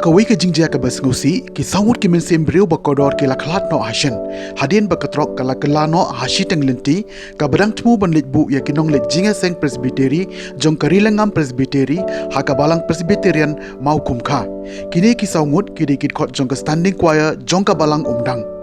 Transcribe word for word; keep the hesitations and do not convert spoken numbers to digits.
Kawei ka jingjia kaba sngewsih, ki saw ngut ki mynsiem briew ba kordor ki la khlad noh ha shen, hadien ba ka trok ka la kylla noh ha shiteng lynti kaba dang thmu ban leit buh ïa ki nongleit jingïaseng Presbytery jong ka Rilangam Presbytery ha ka Balang Presbyterian Mawkhumkha. Kine ki saw ngut ki dei ki dkhot jong ka Standing Choir jong ka Balang Umdang.